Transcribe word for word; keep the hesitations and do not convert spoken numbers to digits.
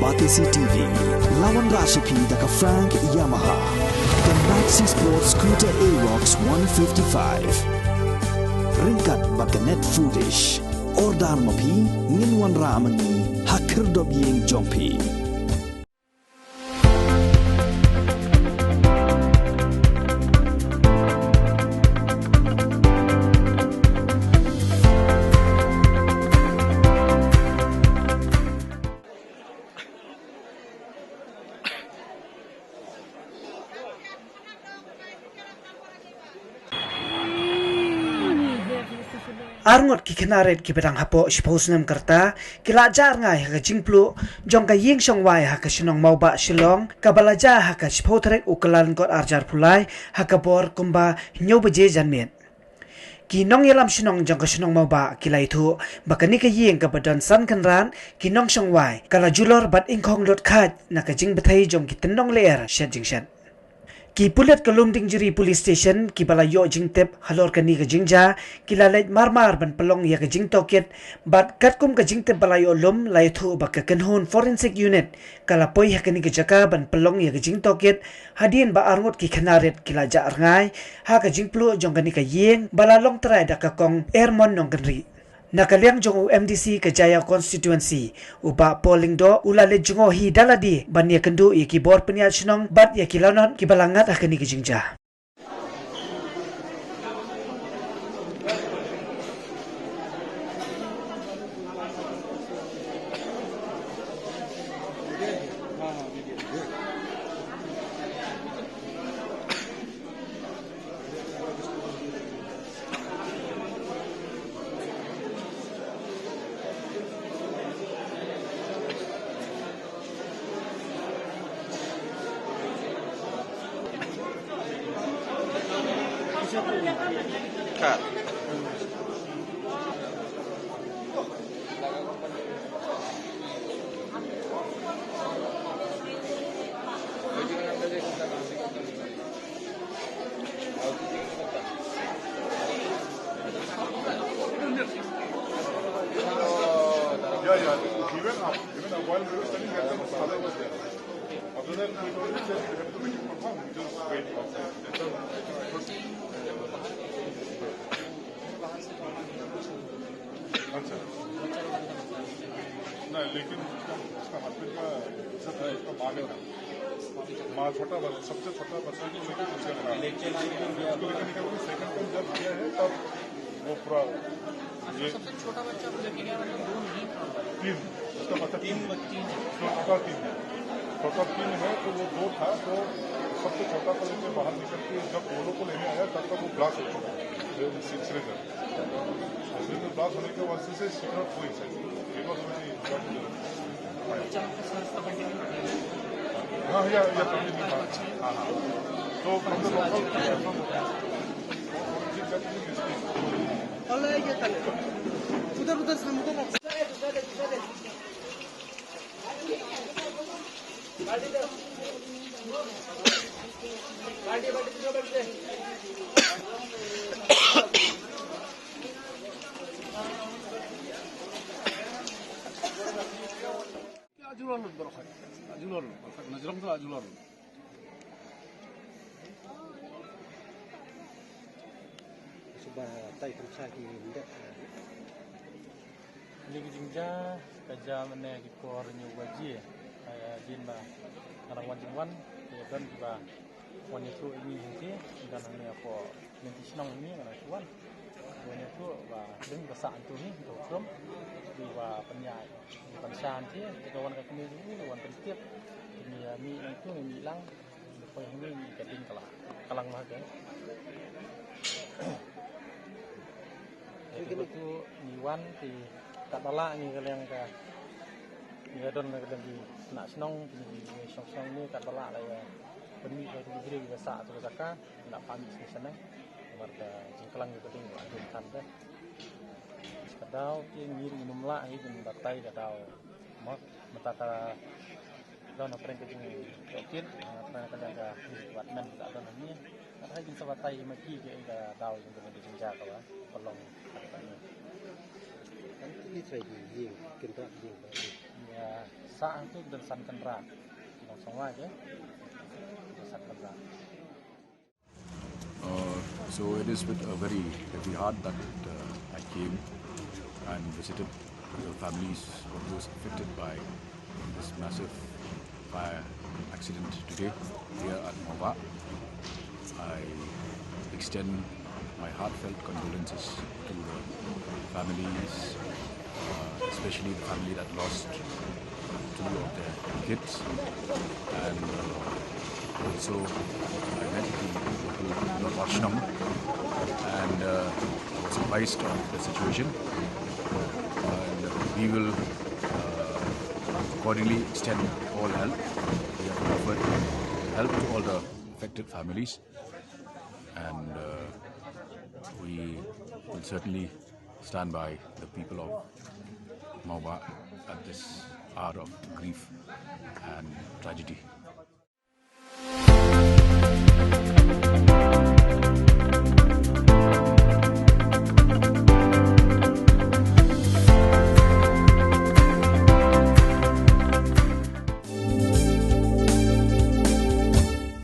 Batesi T V, la wanrah sha phi da ka Frank Yamaha, ka Maxi Sport Scooter Aerox one fifty-five. Ryngkat bad ka Net Foodish. Order ma phi, ngin wanrah ma ngi ha khyrdop ïing jong phi. Arngut ki khynnah rit kiba dang hapoh shiphew snem ka rta ki la jah rngai ha ka jingpluh jong ka ïing shongwai ha ka shnong Mawbah, Shillong, kaba la jah ha ka shiphew tarik u Kyllalyngkot arhajar arphew lai ha ka por kumba hynñiew baje janmiet. Ki nongïalam shnong jong ka shnong Mawbah ki la ïathuh ba kane ka ïing kaba don san kynrad ki nongshongwai ka la julor bad ingkhong lut khaid na ka jingbthei jong ki tyndong lyer shet jingshet. Ki pulit ka Lumdiengjri Police Station kiba la ïoh jingtip halor kane ka jingjia ki la leit marmar ban pynlong ïa ka jingtohkit, bad katkum ka jingtip ba la ïoh lum la ïathuh ba ka kynhun Forensic Unit ka la poi ha kane ka jaka ban pynlong ïa ka jingtohkit, hadien ba arngut ki khynnah rit ki la jah rngai ha ka jingpluh jong kane ka ïing ba la long trai da ka kong Ermon Nongkynrih. Na ka liang jong u M D C ka Jaiaw Constituency, u Bah Paul Lyngdoh, u la leit jngoh hi da lade ban ïakynduh ïa ki bor pynïaid shnong bad ïa ki lanot kiba la ngat ha kane ka jingjia. Cut. Yeah, yeah. Even up, even up while we were standing there, the father was there. After that, we told him that we have to make it confirm. We just wait outside. That's all. अच्छा। नहीं, लेकिन उसका, उसका हस्बैंड का, उसका माँ का था। माँ छोटा बच-, सबसे छोटा बच्चा को लेके पीछे लगा। उसको लेके निकल के सेकंड टाइम जब किया है, तब वो पूरा ये सबसे छोटा बच्चा को लेके गया, मतलब, दो नहीं था। तीन, उसका बच्चा तीन तीन। बच्ची हैं। तो टोटल तीन है। टोटल तीन है, तो वो दो था, तो सबसे छोटा को लेके बाहर निकल के जब वो लोग को लेने आया, तब तक वो ब्लास्ट हो चुका है। ये सिलेंडर। सिलेंडर ब्लास्ट होने के बाद से सिलेंडर पूरी साइड। It was very, हाँ, या, या, हाँ, हाँ। तो हम लोग लोकल उधर, उधर से हम उधर रख सकते हैं। Ajulor lut, borok hai. Ajulor lut, borok hai. Najrong tu ajulor lut. Suba tai kam sa ki ndak. Ni ki jingjia, ka jia mane ki por hynñiew baje. Ka jia ba nga dang wan jingwan, ka don kiba wan ïathuh ïa ngi hynrei, don hangne hapoh lynti shnong ngi, nga dang shu wan. Wan ïathuh ba dang ka sah hangtu hi, hangtu khrum. Dei ba pynïaid, pynsan hi, te ka wan ka kmie jong u, wan pyntip. Kmie ïa mih hangtu, mih lang. Poi hangne ka ding ka la, ka lang ma ka. Te katu ngi wan te katba lah ngi ka liang ka, ngi ka don ka liang ki khynnah shnong, ki ngi shnong shnong ngi katba lah la ïa pynmih ka delivery ka sah tu ka jaka, ngi la pynmih shnong shnong. Namar ka jingklang ka ding ka ding kan ka. Ka daw te ngi ri ngim lah ngi ban batai ka daw. Mo, mynta ka don ha pdeng ka jingtohkit, ha pdeng ka jingka department ka don hangne. Ka dei jingsabatai ma ki ka daw jong ka jingjia ka ba pynlong ha ka pdeng. Kan ki trai ki ïing, kin rak ïing. Sa hangtu don san kynrad. Long song wa ke. Don san kynrad. Uh, so it is with a very heavy heart that uh, I came and visited the families of those affected by this massive fire accident today here at Mawbah. I extend my heartfelt condolences to the families, uh, especially the family that lost two of their kids. And uh, also, I met the local Lord Varshnam and uh, was apprised of the situation. And we will uh, accordingly extend all help. We have offered help to all the affected families, and uh, we will certainly stand by the people of Mawbah at this hour of grief and tragedy.